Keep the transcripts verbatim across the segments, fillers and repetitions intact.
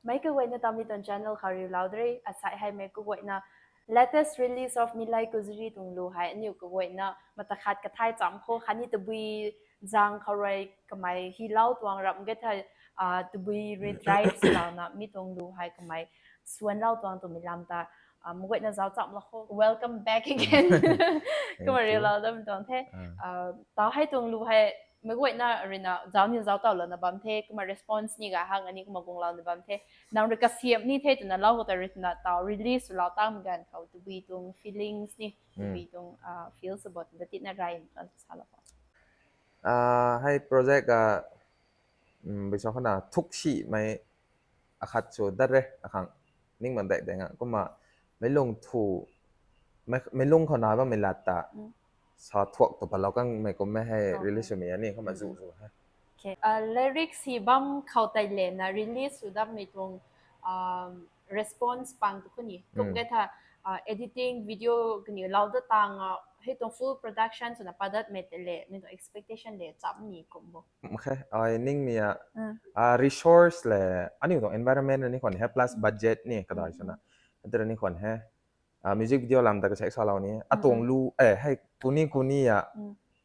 Mei kaguayna tami tuang channel khou riu lau dre, asai hei mei kaguayna latest release of Milai Kuzuri tuang lu hei aniu kaguayna mata khat kathai cham khou khatni tabui zang khou rui kamei hi lau tuang ram ge thei, ah, tabui rui drive launa mi tuang lu hei kamei suan lau tuang twmei lam ta, ah, maguayna zau cham la khou. Welcome back again. Kumna riu lau dam tuang the. Ah, tau hei tuang lu hei maguayna ruina zau ni zau tau lana bam the, kumna response ni ga hang ani kumna guang launa bam the. Nang rui kasiam ni the twna lau khou ta ruina tau release lau tang ganv khou tabui tuang feelings ni, tabui tuang, ah, feels about the tina rai kan sa la khou. Ah, hei project a, um, bisa khana thuk si mei akhat sw dat re, akhang ning man dek dek nga. Kumna mei lung thu, mei, mei lung khou na bam mei lat ta. Mm. Sa thuak tu palau kang mei kum mei hei release sw mei ani kumna zu zu he. Okay. Uh, lyrics hi bam khou tei le na release sw dam mei tuang, um, response pang tu khuni. Kum ke tha, uh, editing, video kani lau da tang, uh, hei tuang full production sw na padat mei te le, mei tuang expectation le chap ni kum bo. Okay, ai ning ni a, ah, resource le, aniu tuang environment ni khwan he, plus budget ni kadai sw na. Atra ni khwan he. Ah, music video lam ta ka check sa lau ni. Atuang lu, eh, hei, kuni kuni a.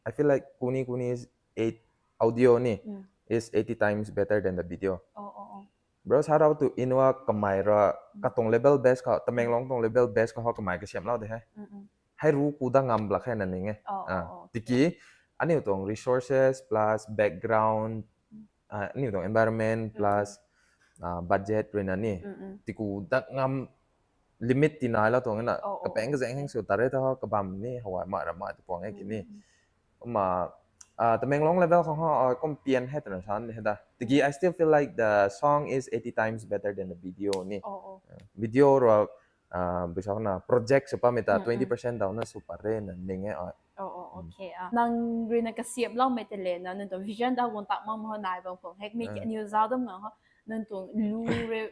I feel like kuni kuni is eight, audio ni is eighty times better than the video. Oh, oh, oh. Bro, shout out to Inua kamei ra, katuang level base khou, Tamenglong tuang level base khou kamei kasiam lau de he. Hei ru ku da ngam blak he na ning e. Oh, oh, oh, okay. Tiki, aniu tuang resources plus background, ah, aniu tuang environment plus, ah, budget ruina ni. Tiku da ngam limit ti nai la tuang na. Oh, oh, kapeng kazeng heng sw tare ta ho, kabam ni, hawai ma ra ma tu puang e kini. Kumna, ah, Tamenglong level khang ho, ah, kum pian he twna san he da. Tiki, I still feel like the song is eighty times better than the video ni. Oh, oh. Ah, video ro, ah, bisa na project sw pa mei ta twenty percent daw na sw pa re na ning e, ah. Oh, oh, okay. Ah, nang ruina kasiam lau mei te le na, nang tuang vision da guang tak ma ma ho nai bam khong. Hek mi ki aniu zau dam nga ho, nang tuang lu re,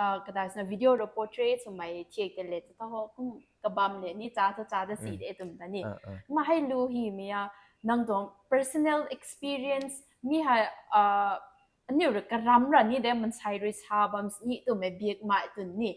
ah, kadai sw na video ro portrait sw mei thiak te le ta ho, kum kabam le ni cha ta cha da si de tum ta ni. Ah, ah. Ma hei lu hi mi a, nang tuang personal experience mi hei, ah, aniu rui karam ra ni de mansei rui sa bam ni twmei biak mei tun ni.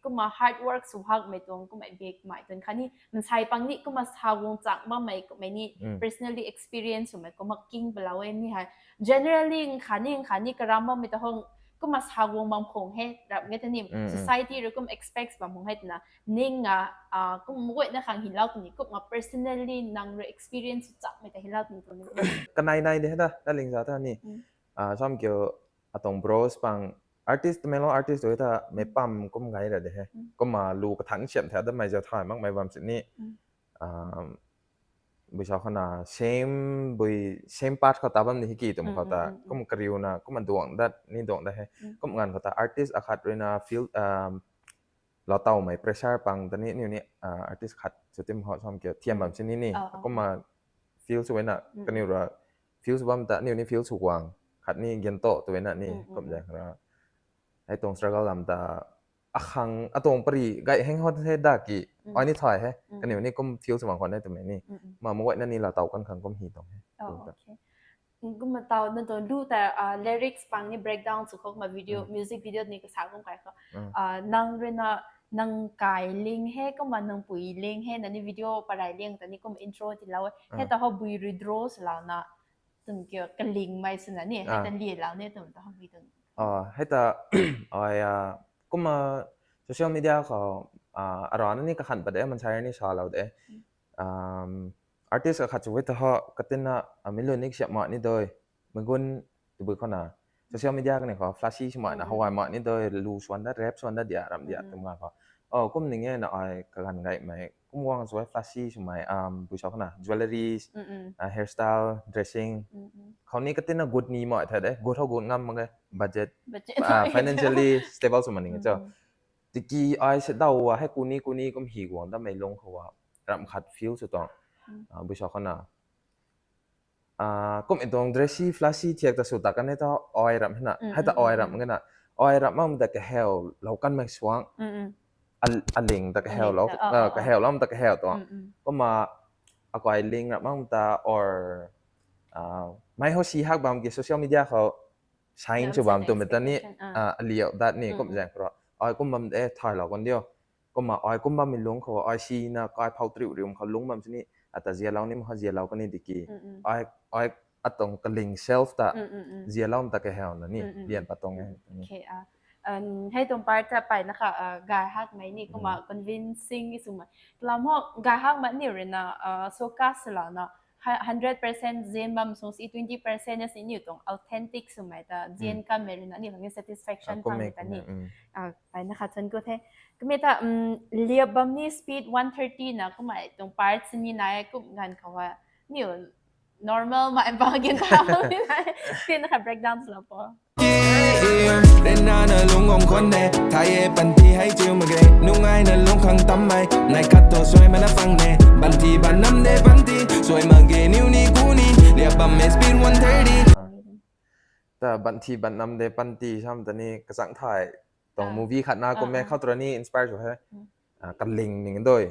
Kumna hard work sw hak mei tuang kumna biak mei tun khatni mansei pang ni kumna sa guang chang bam mei kumna ni personally experience sw mei kumna king palau e ni hei. Generally, nkhatni, nkhatni karam bam mei ta hong kumna sa guang bam khong he, rap nge ta ni society rui kum expect bam khong he twna. Ning a, ah, kum maguayna khang hi lau tuni, kumna personally nang rui experience chak mei ta hi lau tuni kum ni. Kanai nai de he da, da ling za ta ni. Ah, sam kiu atuang bros pang artist, Tamenglong artist tu ta mei pam kum ngai ra de he. Kumna lu kathang siam the da mei zau thay mak mei bam sini. Ah, bui sa khana same bui, same path khou ta bam ni hi ki tum khou ta. Kum kariu na, kum aduang dat, ni duang dat he. Kum ngan khou ta artist akhat ruina feel, um, lau tau mei pressure pang ta ni, niu ni, ah, artist khat sw tim ho sam kiu thiam bam sini ni. Kumna feel sw na, kaniu ra feel sw bam ta, niu ni feel sw guang. Khatni gen to tu na ni, kum jang ra. Hei tuang struggle lam ta, akhang atuang pari gai heng hot he da ki, ai ni thay he, kaniw ni kum feel sw bang khwan he twmei ni. Ma maguayna ni la tau kan khang kum hi tuang he. Oh, okay. Kumna tau na tuang lu ta, ah, lyrics pang ni breakdown sw khou kumna video, music video ni kasa kum kai khou. Ah, nang ruina, nang kai ling he, kumna nang pui ling he, na ni video parai ling ta ni kum intro ti lau e. He ta ho bui rui draw sw lau na, tum kiu kaling mei sw na ni, he ta lie lau ni tum ta ho bui tum. Ah, hei ta, ai, ah, kumna social media khou, ah, arana ni kakhan pat de, mansei ni sa lau de. Um, artist akhat chu hei ta ho, katina, ah, mi lun ni kasiap ma ni doi, mi gun, tabui khou na, social media kani khou flashy sw ma na, hawai ma ni doi, lu swan da, rap swan da dia, ram dia, tum nga khou. Oh, kum ning e na ai kagan gai mei, kum guang sw e flashy sw mei, um, bui sa khou na, jewelries, ah, hairstyle, dressing. Khou ni katina good ni mei the de, good ho good ngam mak ge, budget, ah, financially stable sw ma ning e cho. Tiki ai se dau wa, hei kuni kuni kum hi guang da mei lung khou wa, ram khat feel sw tuang. Ah, bui sa khou na. Ah, kum e tuang dressy, flashy thiak ta sw ta kan e ta ai ram hei na. Hei ta ai ram nge na. Ai ram mam ta kahew lou kan mei suang. Al-, aling ta kahew lou, ah, kahew lou ta kahew tuang. Kumna akai ling ram mam ta or, ah, mei ho si hak bam ki social media khou Sign sw bam twmei ta ni, aliau dat ni kum zaeng khou rui ai kum bam de thaylou kan diu. Kumna ai kum bammei lungc khou ai sina kai phou triu rium khou lungc bam sini ata zialou ni ma zialou kan ni diki. Ai ai atuang kaling self ta zialou ta kahaw na ni lian pat tuang e. Hei tuang part ta pai na kha gay hakmei ni kumna convincing ni swmei. Kalam ho gay hakmei ni rui na showcase swlou na hundred percent zian bam sung si twenty percent na si niw tuang authentic swmei ta zian kanmei rui na niw khang satisfaction pamei ta ni. Pai na kha thuan ku the. Kumna ta liap bam ni speed one thirty na kumna tuang part sini nai kum ganv khou a niw normal mei bang gin ta ni nai. Tin kha breakdown swlou po. Rena na lungc guang khwan ne, thai e panty hei chiu mak ge, nungaina lungc khang tammei nai khat tu suai mana phang ne, banty ban nam de panty suai mak ge niw ni ku ni, liap bammei speed one thirty. Ta banty ban nam de panty sam ta ni kachang thay tuang movie khat na kummei khou tu rui ni inspire sw he. Kaling ning dui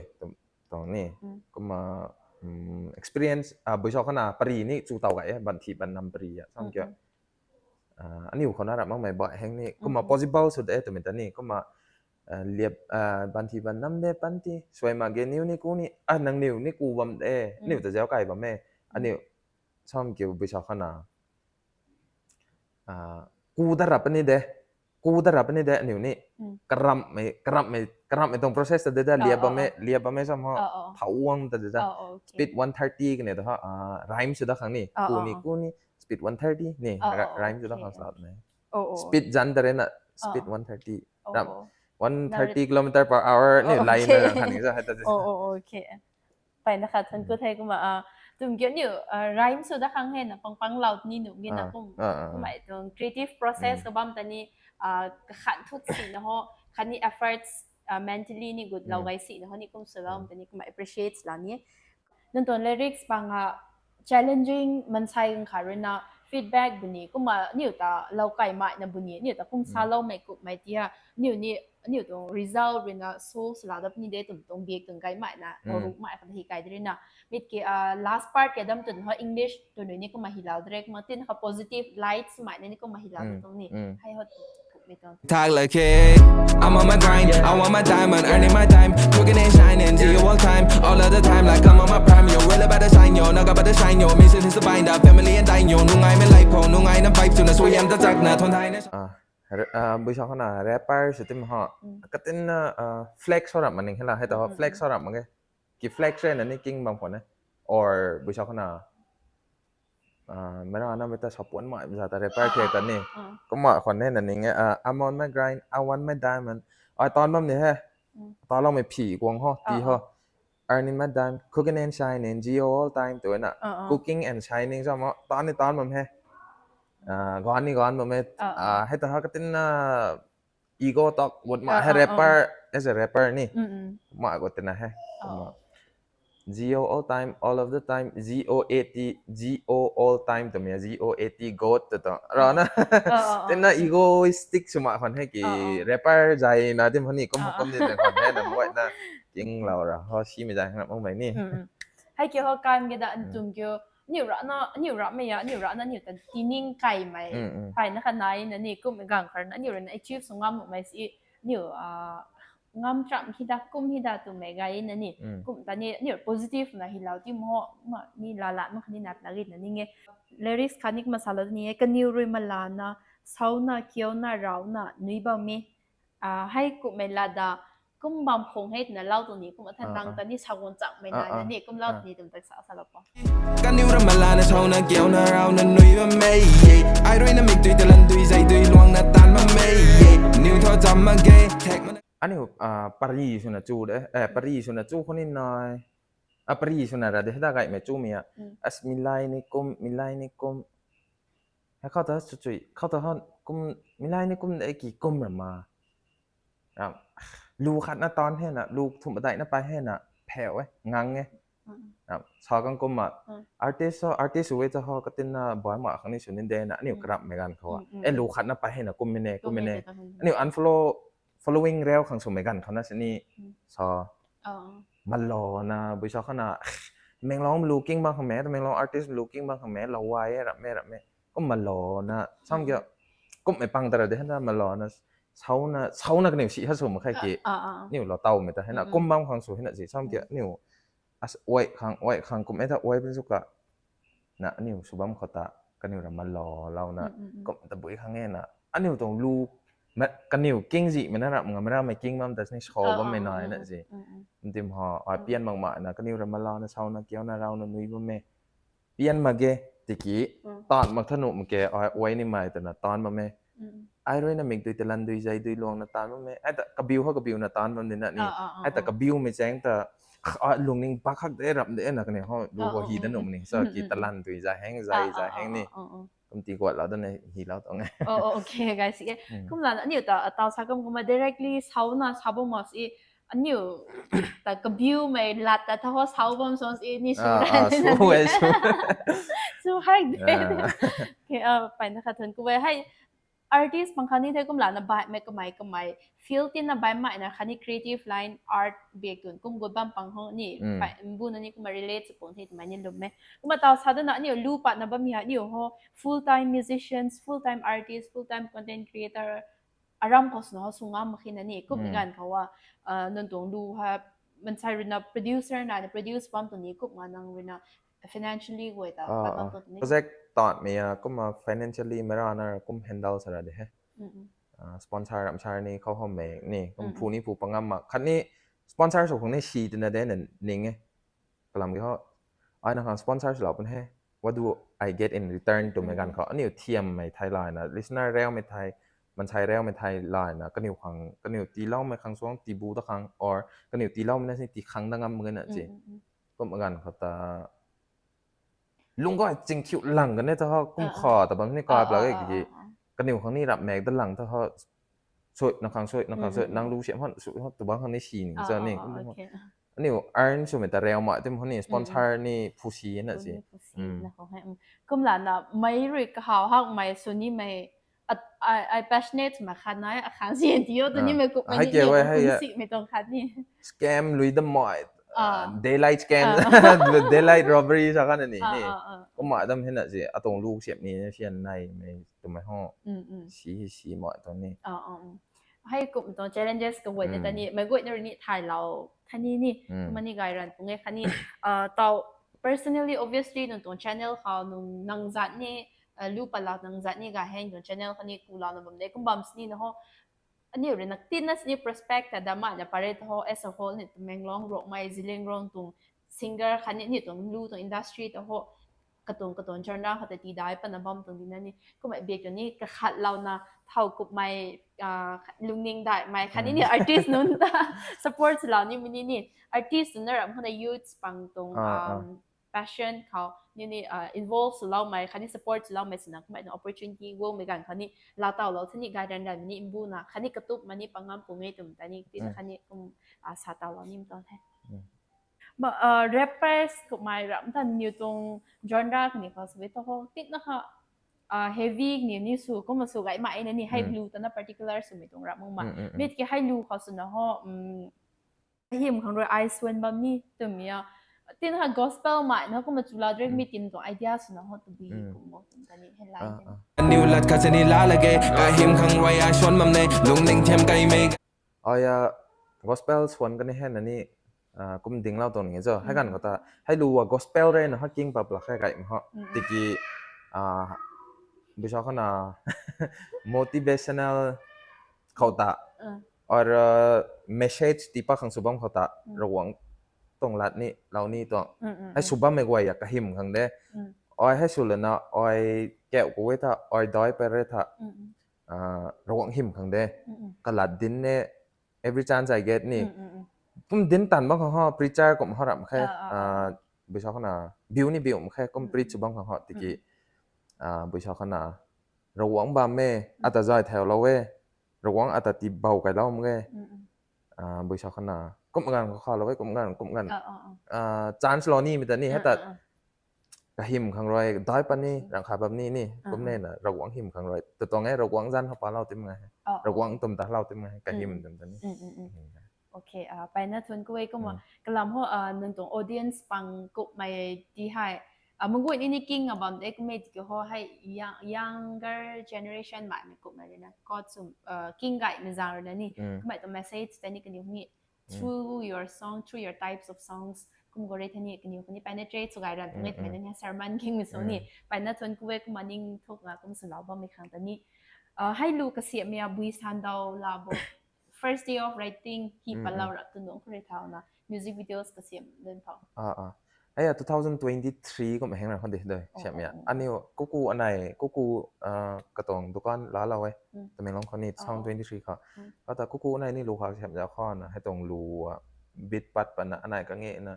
tuang ni kumna experience bui sa khana pari ni chu taw gay e banty ban nam pari a sam kiu. Aniu khou na rap makmei bai heng ni kumna possible sw de twmei ta ni kumna liap banty ban nam de panty suai mak ge niw ni ku ni a nangniw ni ku bam de niw ta zau kai bam e. Aniu sam kiu bui sa khana ku da rap ni de ku da rap ni de aniu ni karamhmei karamhmei karamhmei tuang process ta de da liap bam e liap bam e sam ho thau guang ta de da speed one thirty kani ta ha rhyme sw da khang ni ku ni ku ni speed one thirty ni rhyme sw da khang slat ne. Speed zan ta rui na speed one thirty ram one thirty kilometer per hour ni lai na khang ni za hai ta de. Pai na khat thuan ku the kumna tum kiu niw rhyme sw da khang hei na pang pang lou ni nuh ge na kum kumna tuang creative process ka bam ta ni kakhan thut si na ho khatni efforts mentally ni gut lou gay si na ho ni kum swlou ta ni kumna appreciate la ni. Nang tuang lyrics pang a challenging mansei ganv khat rui na feedback bu ni kumna niw ta lou kai mai na bu ni niw ta kum saloumei kummei tia niw ni niw tuang result rui na show swlou dat ni de tum tuang bik tuang kai mai na ruk mai khat hi kai de rui na mit ki last part kei dam twn ho English twn rui ni kumna hilou de rui kumna tin kha positive light swmei na ni kumna hilou de tuang ni hei ho. Talk like hey, I'm on my grind, I want my diamond, earning my time, cooking and shining, see you all time, all of the time, like I'm on my prime, you're really about to shine, yo, naga about to shine, yo, mission is to find out, family and dine, yo, nungai me life, ho, nungai na vibe, tuna sui am ta chak na, thon thai na. Bui sa khana rapper sw tim ho katin na flex ho rap maning hela hei ta ho flex ho rap mak ge ki flex rui na ni king bam khwan e or bui sa khana mera na mei ta sapuan mai za ta rapper khe ta ni kumna khwan e na ning e I'm on my grind, I want my diamond, ai taanv bam ni he, taanvloumei phi guang ho ti ho, earning my dime, cooking and shining, G O all time tu na cooking and shining sa ma taanv ni taanv bam he, gaanv ni gaanv bam he, hei ta ha katin na ego talk wot ma he rapper, as a rapper ni ma ko tina he. G O all time, all of the time, G O A T, G O all time twmei a, G O A T, God ta ta. Ra na. Tina egoistic sw mak khwan he ki, rapper zai na dim honi kum kum din khwan he na, buai na, kinglou ra ho, simei zai hang mak mei ni. Hei ki ho kan ge da, ntum kiu, niu ra na, niu ra mei a, niu ra na, niu ta tining kai mei. Pai na kha nai na ni, kum gang khar na, niu ra na achieve sw ngam mei si, niu, ngam cham hi da, kum hi da twmei gay na ni. Kum ta ni, ni positive na hilou ti mo, ma, ni la la ma kha ni nat na rit na ni nge. Lyrics kha ni kumna salou ni e, kaniw rui malana, sauna, kiauna, rauna, nui bam e. Hei kummei la da, kum bam khong hei twna lau tu ni, kum athan nang ta ni, sagun chakmei na, na ni, kum lau tu ni, tum tak sa salou po. Kaniw rui malana, sauna, kiauna, rauna, nui bam e. Ai rui na mik tui talan tui, zai tui, luang na tan bam e. Niw tho cham mak ge, thek mana. Aniu pari swna chu de, pari swna chu khou ni nai. Pari swna ra de, hei da gaymei chumei a. As milai ni kum, milai ni kum. Hei khou ta chuchui, khou ta hon kum, milai ni kum de ki kum ra ma. Lu khat na tan hei na, lu thum daihna pai hei na, pheu e, ngang e. Sa kang kum ma. Artist ho, artist hu e ta ho, katin na bai ma khang ni sw ni de na, aniu karapmei ganv khou a. E lu khat na pai hei na, kummei ne, kummei ne. Aniu unfollow, following reu khang swmei ganv khou na sini. Sa. Malou na, bui sa khana, Menglong lu king bang khang mei, Menglong artist lu king bang khang mei, lou wai e, rap mei, rap mei. Kum malou na, sam kiu. kumhmei pang ta ra de hei na, malo na, sauna, sauna kaniw si ha sw mak khe ki, Ah, ah, ah. niw lo tawmei ta hei na, Mm, mm. kum bam khang sw hei na si, sam kia, Mm. niw, as, uai khang, uai khang kum e ta, uai pun sw ka, na, aniw sw bam khou ta, kaniw ra malo, lau na, Mm, mm, mm. kum ta bui khang e na, aniw tuang lu, ma-, kaniw king zi mei na rap, nga mei ra mei king bam ta sini so Ah, bam ah, mei ah, nai mm, na mm, si. mm, mm. Ntim ho, ai Mm. pian mak ma na, kaniw ra malo na, sauna, kiau na, rau na, nui bam mei. Pian mak ge, tiki, Mm. tan mak thanu mak ke, ai, uai ni mei ta na, tan bam mei. Mm. Ai rui na mik dui talan dui zai dui luang na tan bam mei. Ai ta kabiu ho kabiu na tan bam di na ni. Ah, ah, ah, Ai ta ah. kabiu mei cheng ta, ah, lungning pak khak de rap de na kaniw ho, lu Ah, ho ah, hi mm, da nu mm. ni, so Mm, ki mm, mm. talan dui zai heng, zai, Ah, zai ah, heng ah, ni. ah, ah, ah. Kum ti guat lau da na hi lau tuang e. Oh, oh, okay, guys. Yeah. Mm. Kum la na, aniw ta, tau sa kum kum ma directly, sauna, sa bam ma si, aniw ta kabiu mei lat ta tha ho sau bam song si ni su Ah, rai ah, na su ni. e, su. Su hai de. Ah. Okay, ah, pai na kha thun ku e. Hai, artist pang kha ni the kum la na bai mei kamei kamei. Field tin na bai mei na kha ni creative line art bek tun kum gut bam pang ho ni. Mm. Pai, mbu na ni kum relate sa pung the twmei ni lum e. Kum ma tau sa da na aniw lu pat na bam hi ha aniw ho full time musicians, full time artist, full time content creator. Aram khou swna ho sw ngam mak khe na ni, kum Mm. ganv khou a, ah, nang tuang lu ha, mansei rui na producer na, na produce bam tu ni, kum nga nang rui na financially guay ta, Ah, pat bam ah. tu ni. Project tan mei a, kum a financially mei ra na kum handle sa ra de he. Mm, mm. Ah, sponsor, ramsar ni, khou hom mei ni, kum Mm, phu mm. ni phu pangam mak. Khat ni sponsor sw khang ni si tina de na ning e. Kalam ki ho, ai na khang sponsor sw lau pun he. What do I get in return to mei Mm, ganv mm. khou? Aniw thiam mei thai lai na, listener rau mei thai, mansei rau mei thai lai na, kaniw khang, kaniw tii lau mei khang suang, tii bu ta khang, or kaniw tii lau mei na si tii khang da ngam mei na Mm, si. mm, mm. Kum ganv khou ta, lung gay ching khiu lang kan e ta ho, kum Ah, ah. kha ta bam ni Ah, kai pla ah, ge ah, ki. ah, ah. Kaniw khang ni rap mek da lang ta ho, sui, nang khang sui, nang khang Mm, sui, mm, nang mm. lu siam hon, sui hon, tu bang khang ni si ni, Ah, sa ah, ni, ah, kum hon. okay. Aniw earn sw mei ta rau ma, tim hon ni Mm, mm. sponsor ni phu si na Phu si. ni phu si Mm. na khou hai, mm. Kum la na, mei rui kahau hak mei sw ni mei, at, ai, ai passionate ma khat na, a khang si ti yo, tu ni Ah, mei kup mei hai ni, kia ni wei, kup hai kum ya. si mei tong khat ni. Scam lui da mai, Ah. ah, daylight scam, Ah. daylight robbery sa kan ni, Ah, ni. ah, ah. Kum ma dam hei na si, atong lu siam ni, sian nai mei, tu mei ho. Mm, mm. Si, si ma tong ni. Ah, ah, mm. Hei kum tuang challenges ka guay na Mm. ta ni, mei guay na rui ni thai lau, kha ni ni, Mm. kum ni gay ran pung e kha ni, ah, tau, personally, obviously, nang tuang channel khou, nang, nang zat ni, ah, lu pat lau nang zat ni gay heng tuang channel kha ni ku lau na bam de, kum bam sini na ho, aniw rui na tin na sini prospect ta da ma na pare ta ho, as a whole ni, Tamenglong, Rongmei, Zeliangrong tuang singer kha ni, ni tuang lu tuang industry ta ho, katuang, katuang genre kha ta ti dai pat na bam tuang di na ni, kum a bek tuang ni, kakhat lau na, thau kup mei, ah, lungning dai mei, kha ni ni Mm. artist nunc ta support sw lau ni, mei ni ni, artist nunc na ram khou na youths pang tuang, Ah, ah. um, passion khou, ni ni, ah, involve sw lau mei, kha ni support sw lau mei swna, kum mei na opportunity, wo mei ganv khou ni, la tau lau, thani gay ran ran ni, mbu na, kha ni katup ma ni, pangam pung e tum ta ni, ti Mm. kha ni, kum, ah, sa tau lau ni mtang the. Mm. Ma, ah, rappers kummei ram ta niw tuang genre kani khou sw e tho ho, tit na kha, ah, heavy ni ni sw, kumna sw gay mai na ni, hei Mm. lu ta na particular swmei tuang ram mak ma. Mm, mm, mm. Mit ki hei lu khou swna ho, um, hym khang rui ai swan bam ni, twmei a. Tit na kha gospel mai na kumna chu la drek Mm. mit kin tuang idea swna ho tu bi Mm. kum mo tum ta ni, hei lai Ah, te. ah. Aniw lat khat sini la lage, kahym khang rui ai swan bam ne, lungning thiam kai mei. Ai a, gospel swan kani hei na ni, ah, kum ding lau tuang ni cho. Hei kan Mm. khou ta, hei lu a gospel rui na ha king pap la khe kai ma ho. Mm. Tiki, ah, bisa khou na motivational khou ta. Mm. Or, ah, message tii pat khang sw bam khou ta. Mm. Ravguangc tuang lat ni, lau ni tuang. Mm, mm, Hei mm. sw bammei guay a kahym khang de. Mm. Ai hei sw lana, ai keu ku e tha, ai dai pat re tha. Mm, mm. Ah, Ravguangc hym khang de. Mm, mm. Kalat dinc ne, every chance I get ni. Mm, mm, mm. Kum dinc tan bam khang ho, preacher kum ho ram khe. Ah, ah, ah. Ah, bisa khou na, biu ni biu mak khe, kum Mm, preach mm. bam khang ho, tiki, Mm. ah, bisa khou na, Ravguangc bam e, Mm. ata zay thau lou e, Ravguangc ata tii bou kai lou mak ge. Mm, mm. Ah, bisa khou na, kum ganv khou kha lou e, kum ganv, kum ganv. Ah, ah, ah. Ah, chance lou ni mei ta ni, Ah, hei ta. ah, ah. Kahym khang rui, dai pat ni, Mm. rang kha bam ni ni, Ah, kum ah. ne na, Ravguangc hym khang rui. Tu tuang e, Ravguangc zanc hou pa lou tim nga he. Ah, ah. Ravguangc tum ta lou tim nga he, kahym Mm. tum ta ni. Mm, mm, mm. Mm. Okay, ah, pai na thun ku e kumna, Mm. kalam ho, ah, nang tuang audience pang kummei ti hei, Maguay ni ni king abam de kummei tiki ho hei younger generation mai ni kummei rui na kot sum king gaymei zang rui na ni kummei tu message tei ni kaniw ni through your song, through your types of songs kum khou rui thei ni kaniw kani penetrate sw gay ran nge twmei ni sermon kingmei sw ni mpeyna thuanc ku e kumna ning thuk nga kum swlou bammei khang ta ni hei lu kasiamhmei a bui sandau la bo first day of writing hi patlou rap tu nung khou rui thauna music videos kasiam lun thau. Hei a two thousand twenty three kum heng ra khou de doi siamhmei a aniu kuku anei kuku katuang dukan laalou e Tamenglong khou ni two thousand twenty three khou. Kata kuku anei ni lu khak siam zau khou na hei tuang lu beat pat patna anei kange na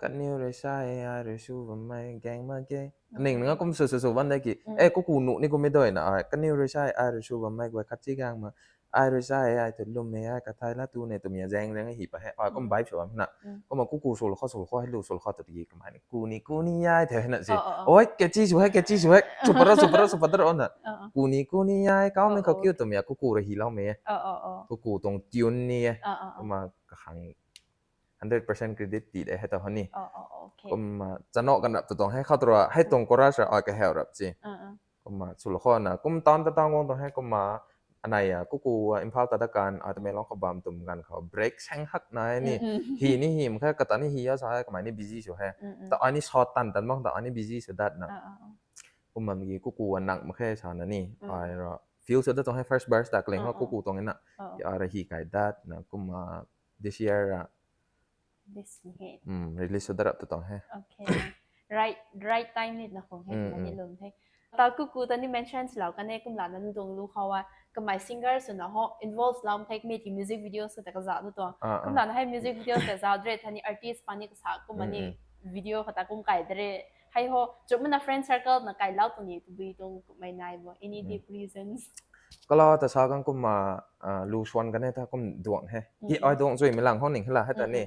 kaniw rui sa e ai rui sw bammei gang mak ge ning nga kum sw sw sw bam de ki e kuku nuh ni kummei doi na ai kaniw rui sa e ai rui sw bammei guay khat chi gang ma ai rui sa e ai thu lwmmei ai kathai la tu ne twmei zaeng zaeng hi pa he ai kum vibe sw bam na kumna kuku sw lou khou sw lou khou hei lu sw lou khou ta tiki kamei ni kuni kuni ai the na si oi catchy sw hei catchy sw hei sw pat ra sw pat ra sw pat ra na kuni kuni ai kaumei khou kiu twmei kuku rui hyloumei e kuku tuang tune ni e kumna kakhang hundred percent credit ti de hei ta ho ni kumna chano kan rap tu tuang hei khou tu ra hei tuang chorus ra ai kaheu rap si kumna sw lou khou na kum tan ta tang guang tuang hei kumna anei a kuku Imphal ta da kan ai Tamenglong khou bam twmei ganv khou break seng hak na ni hi ni hi mak khe kata ni hi a sa hei kamei ni busy sw he ta ai ni shot tan tan mak ta ai ni busy sw dat na kum bam ki kuku a nang mak khe sa na ni ai ra feel sw dat tuang hei first verse ta kaling khou kuku tuang na ai ra hi kai dat na kumna this year ra This ni he. Release sw da rap tu tuang he. Okay. Right, right time ni na khong he kumna ni lum the. Ta kuku ta ni mention swlou kan e kumlana nang tuang lu khou a kamei singer swna ho involve lou the kummei ti music videos khou ta kazauh tu tuang. Kumlana hei music videos kazauh dre thani artist pang ni kasa kumna ni video khou ta kum kai dre hei ho chumna friend circle na kailou tu ni tabui tuang kummei nai bo any deep reasons. Kala ta sa kan kumna lu swan kan e ta kum duang he ki ai duang chuimei lang khou ning hela hei ta ni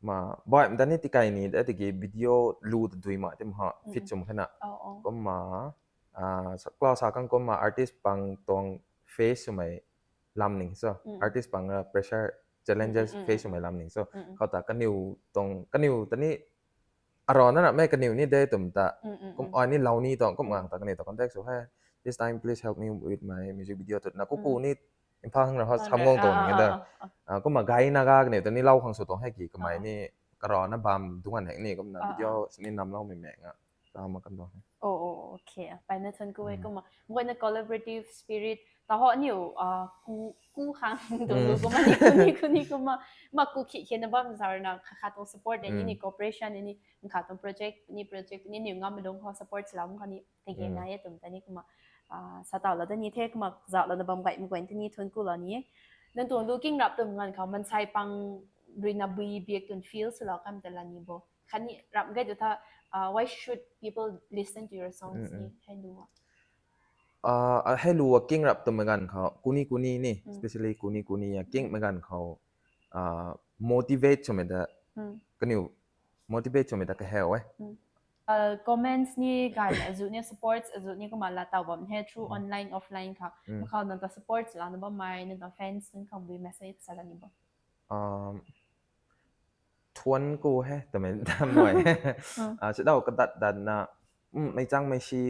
ma baihmei ta ni tikai ni de tiki video lu ta dui ma tim ha fit chum khana kumna kala sa kan kumna artist pang tuang face swmei lam ning so artist pang pressure challenges face swmei lam ning so khou ta kaniw tuang kaniw ta ni arana na mei kaniw ni de twm ta kum ai ni lou ni tuang kum ngang ta kaniw ta contact sw he this time please help me with my music video twna kuku ni Imphal hang ra ho samgong tuang ni da kumna gay na ga kaniw ta ni lou khang sw tuang he ki kamei ni karana bam dung an hek ni kumna video sini namloumei mei nga ta ma kan tuang he. Okay, mpeyna thuanc ku e kumna mguayna collaborative spirit ta ho aniu ku khang tuang lu kumna ni kuni kuni kumna ma ku khi khena bam zau rui na kha kha tuang support de ni ni cooperation ni kha tuang project ni project ni niw ngam lung khou support swlou khou ni tiki nai e twm ta ni kumna sa taw lou ta ni the kumna zauh lou na bam gay mguayna ta ni thuanc ku lou ni e. Nang tuang lu king rap twmei ganv khou mansei pang rui na bui biak twn feel swlou kan ta la ni bo khatni rap gay tu tha why should people listen to your songs ni hei lu a hei lu a king rap twmei ganv khou kuni kuni ni especially kuni kuni a kingmei ganv khou motivate swmei ta kaniw motivate swmei ta kaheu e. Comments ni gay azuh ni supports azuh ni kumna la taw bam he through online offline kha makhou nang ta supports lana bammei nang ta fans nang khang bui message sa la ni bo. Thuanc ku he twmei ta mei he sidaw kadat datna meic changmei si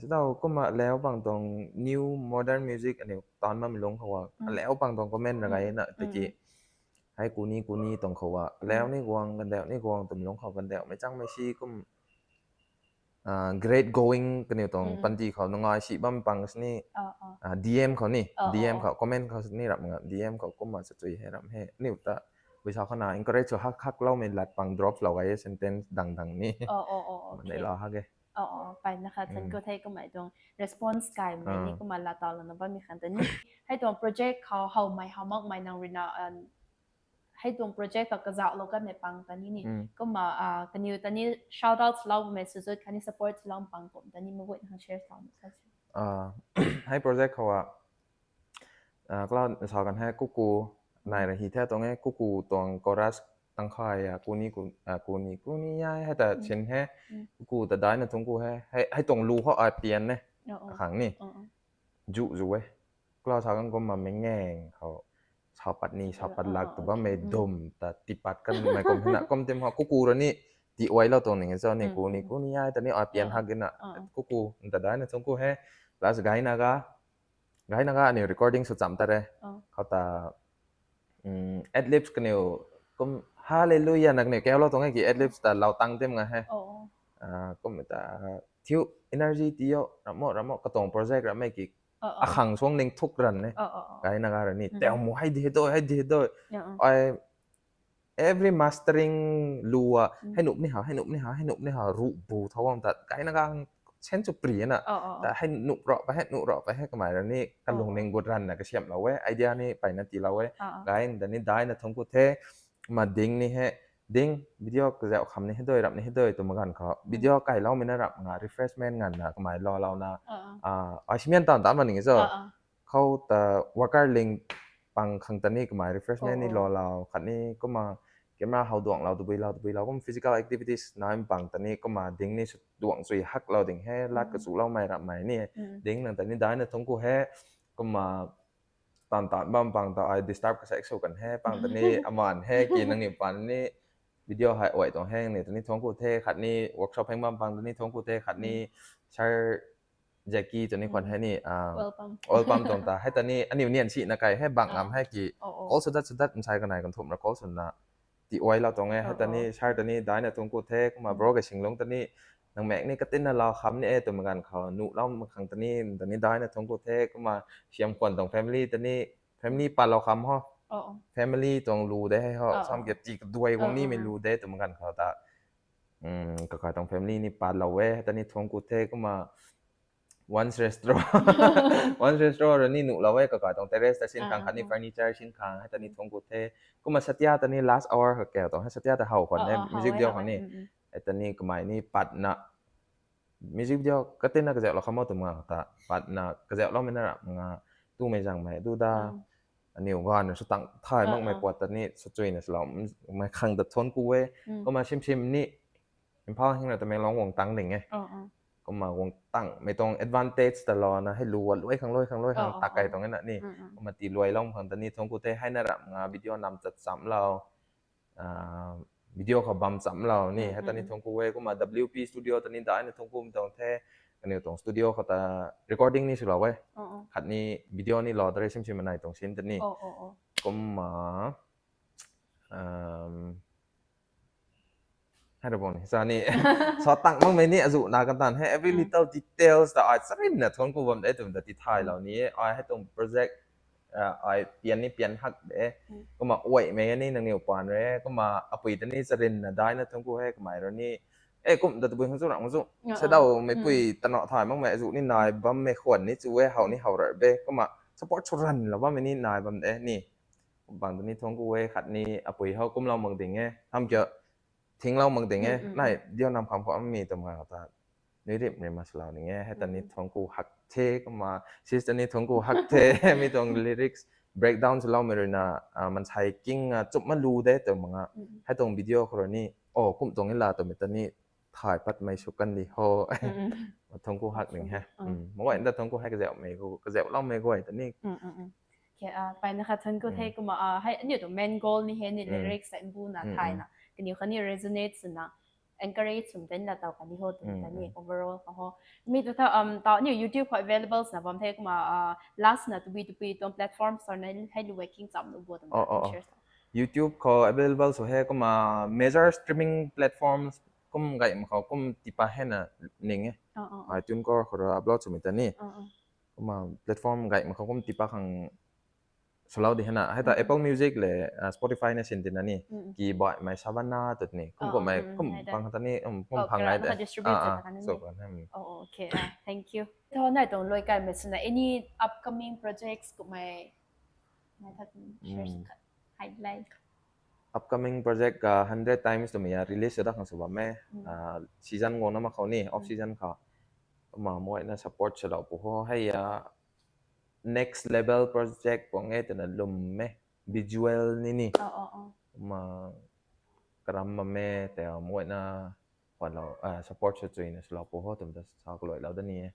sidaw kumna leu pang tuang new modern music aniu taanv bammei lungc khou a leu pang tuang comment ra gay na tiki hei kuni kuni tuang khou a leu ni guang kandauh ni guang twmei lungc khou kandauh meic changmei si kum great going kaniw tuang panty khou nungai si bam pang sini DM khou ni DM khou comment khou sini rap nga DM khou kumna sachui he ram he niw ta bui sa khou na encourage sw hak hakloumei lat pang drop lou gay e sentence dang dang ni neilou hak e. Mpeyna kha thuanc ku the kumna tuang response kaymei ni kumna la taw lana bammei khang ta ni hei tuang project khou howmei how makmei nang rui na hei tuang project khou kazauhlou kanmei pang ta ni ni kumna kaniw ta ni shout out swloumei swzut khatni support swlou pang kum ta ni maguayna khang share swloumei sa hei project khou a kala sa kan he kuku nai ra hi the tuang e kuku tuang chorus tangkhai a kuni kuni ai hei ta sin he kuku ta daina thungc ku he hei tuang lu khou ai pian e khang ni zu zu e kala sa kan kumna mei ngeng khou sa pat ni sa pat lak tu bammei dum ta tipat kanmei kum hina kum tim khou kuku ra ni ti uailou tuang ning cho ni ku ni ku ni ai ta ni ai pian hak gina. Kuku nta daina thungc ku he. Plus gaina ga gaina ga aniu recording sw cham ta re. Khou ta adlibs kaniw kum hallelujah na kaniw kaulou tuang e ki adlibs ta lau tang tim nga he. Kum ta thiu energy ti o ramo ramo katuang project ramei ki akhang suang ning thuk ran e. Gaina ga ra ni teu mu hei di doi hei di doi. Ai every mastering lu a hei nup ni ha hei nup ni ha hei nup ni ha ruh bu thau bam tat gaina gang sen chu pri na. Ta hei nup rau pa hei nup rau pa hei kamei ra ni kalung ning gut ran na kasiamlou e idea ni paina tiilou e. Gaina ta ni daina thungc ku the. Ma ding ni he ding video kazauh kham ni hei doi rap ni hei doi twmei ganv khou video kailoumei na rap nga refreshment nganvna kamei lou lou na ai simian tan tan ma ning cho. Khou ta worker ling pang khang ta ni kamei refreshment ni lou lou khatni kumna camera how duanglou tabuilou tabuilou kum physical activities nai pang ta ni kumna ding ni sw duang sui haklou ding he lat kachuloumei rapmei ni ding nang ta ni daina thungc ku he. Kumna tan tan bam pang ta ai disturb kasak sw kan he pang ta ni aman he ki nangniw pan ni video hei uai tuang heng ni ta ni thungc ku the khatni workshop heng bam pang ta ni thungc ku the khatni sir Jackie ta ni khwan hei ni oil pump tuang ta hei ta ni aniu nian si na kai hei bang ngam hei ki kol sw dat sw dat nsai kanei kan thumh ra kol swna ti uailou tuang e hei ta ni sir ta ni daina thungc ku the kumna bro kei singlung ta ni nang mek ni katinna lau kham ni e twmei ganv khou nuhlou mak khang ta ni ta ni daina thungc ku the kumna siam khwan tuang family ta ni family patlou kham ho family tuang lu de hei ho sam ki ti kaduai guang nimei lu de twmei ganv khou ta kakai tuang family ni patlou e hei ta ni thungc ku the kumna once restaurant once restaurant ra ni nuhlou e kakai tuang terrace ta sin khang khatni furniture sin khang hei ta ni thungc ku the. Kumna Satya ta ni last hour kha kau tuang hei Satya ta how khwan e music video khang ni hei ta ni kamei ni patna music video katinna kazauhlou kham o twmei nga ta patna kazauhloumei na rap nga tumei zangmei du da aniu ganv sw tang thay makmei puat ta ni sw chuina swlou mei khang ta thungc ku e. Kumna sim sim ni Imphal hing ra Tamenglong guang tang ding e. Kumna guang tangmei tuang advantage ta lou na hei lu a luai khang luai khang luai khang tak kai tuang e na ni. Kumna ti luailou khang ta ni thungc ku the hei na rap nga video nam chat chamlou video khou bam chamlou ni hei ta ni thungc ku e. Kumna W P studio ta ni daina thungc kumei tuang the kaniw tuang studio khou ta recording ni swlou e khatni video ni lou ta re sim sim nai tuang sin ta ni kumna hei ra bam ni sa ni sa tang makmei ni azuh na kan tan hei every little details ta ai charinna thungc ku bam de twmei ta ti thaylou ni ai hei tuang project ai pian ni pian hak de. Kumna uaimei ni nangniw pan re kumna apui ta ni charinna daina thungc ku he kamei ra ni e kum ta tabui khang chu rang chu sadau meipui tana thay makmei azuh ni nai bammei khwan ni chu e how ni how ra be kumna support sw ranlou bammei ni nai bam de ni. Bang ta ni thungc ku e khatni apui how kumlou mak ding e tham kia thinglou mak ding e nai dio nam kham khou mi twmei nga ta nui rip ri ma swlou ding e hei ta ni thungc ku hak the kumna sis ta ni thungc ku hak the mi tuang lyrics breakdown swloumei ruina mansei king a chup ma lu de twmei nga hei tuang video khou ra ni o kum tuang e la twmei ta ni thay patmei sw kan di ho. Thungc ku hak ding he. Mei guay ta thungc ku hei kazauhmei gu kazauhloumei guay ta ni paina khat thungc ku the kumna hei aniu tuang main goal ni hei ni lyrics hei mbuna thayna kaniw khatni resonate swna encourage swm ten la taw kani ho twmei ta ni overall khou ho mi tu tha taw aniu YouTube khou available swna bam the kumna last na tabui tabui tuang platform sw na hei lu e king chamlou bo twmei ta share sa. YouTube khou available sw he kumna major streaming platforms kum gay mak khou kum tipa hei na ning e. iTunes khou khou ra upload swmei ta ni kumna platform gay mak khou kum tipa khang swlou di hei na hei ta Apple Music le Spotify na sin tina ni ki baihmei Savannah tut ni kum kummei kum pang ta ni kum phang ngai de. Thank you. Tho nai tuang luai kaimei swna any upcoming projects kummei nai that share sa khat highlight. Upcoming project ka Hundred Times twmei a release sw dat khang sw bam e. Season guang na mak khou ni off season khou kumna mei guayna support swlou pu ho hei a next level project guang e twna lwm e visual ni ni kumna karam bam e tei mei guayna khwanlou support sw chuina swlou pu ho twmei ta sa kaluailou da ni e.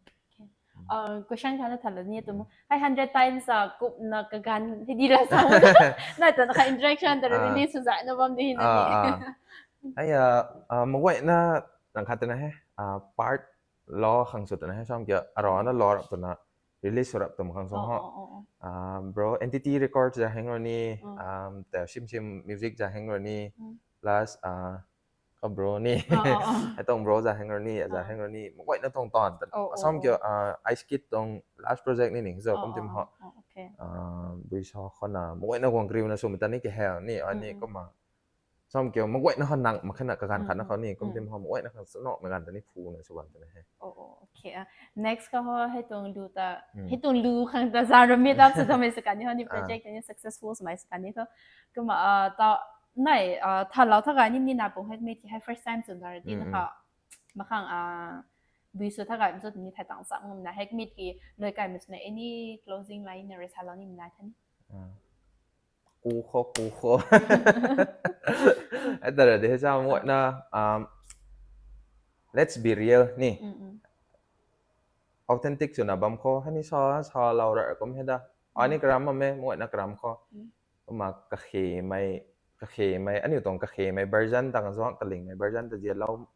Question khat na thanlou ni twmei hei Hundred Times a kumna kaganv hei di la sa nai twna kha interaction ta release sw zay na bam di na ni Hei a, uh, maguayna nang khat twna he, uh, part lo khang sw twna he, sam kiu arana lo rap twna release sw rap twm khang sw ho. Uh, bro, N T T Records za heng rani, um, ta Sim Sim Music za heng rani, plus uh, ka bro ni, hei tuang bro za heng rani, za heng rani, maguayna tuang tan tan. Asam kiu, uh, Ice Kid tuang last project ni ning zo kum tim ho. Uh, bui sa khou na maguayna guang kriuna sw mata ni kahe ni, ani kumna sam kiu maguayna ho nang makhana kaganv khatna khou ni kum tim ho maguayna khang sw nokmei ganv ta ni phuna sw bam twna he. Oh, oh, okay. Uh, next khou ho hei tuang lu ta, hei tuang lu khang ta za rami ta sw tamei sw kan ni ho ni project ni successful swmei sw kan ni tho. Kumna uh, ta nai uh, tha lau tha gay ni ni na pung hei mi ti hei first time sw dar di na kha. Makhang uh, bui sw tha gay msw ni thai tang sak ngam na hei mi ti loi kai msw na any closing line na rui sa lau ni na tha ni. Ku kho, ku kho. Ai ta ra de he sa maguayna, um, let's be real ni. Authentic swna bam kho, hani sa, sa lau ra kum he da. Ani karam bam e, maguayna karam kho. Kumna kakhemei, kakhemei, aniu tuang kakhemei version ta kan zuang kalingmei version ta zia lau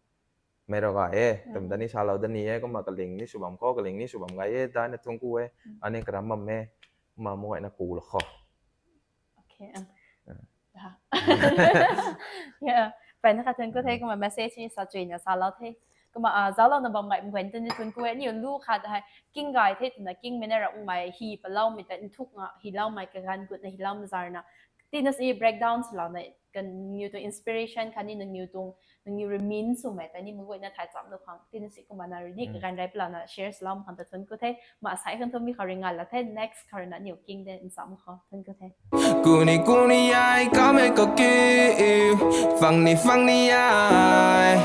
mei rau gay e, tum ta ni sa lau da ni e, kumna kaling ni sw bam kho, kaling ni sw bam gay e, dai na thung ku e, ani karam bam e, kumna maguayna ku la kho. Okay. Uh. Yeah. Pai na kha thun ku the, kumna message ni sa chuina sa lau the. Kumna uh, zauc lau na bam gay mgwen tu ni thun ku e, ni lu khat hei king gay the twna king mei na ra ung mei hi palau mei ta nthuk nga hi lau mei kaganv gut na hi lau mei zar na. Tina si breakdown sw lau na kan niu tuang inspiration khatni nangniu tuang nangniu rui min swmei ta ni maguayna thai cham nu khang tina si kumna na rui ni kaganv rai pla na share sw lau khang ta thun ku the. Ma sai khang thun mi khou ri ngal la the, next khou rui na niu king de nsam khou thun ku the. Kuni kuni ai kame ko ki, fang ni fang ni ai.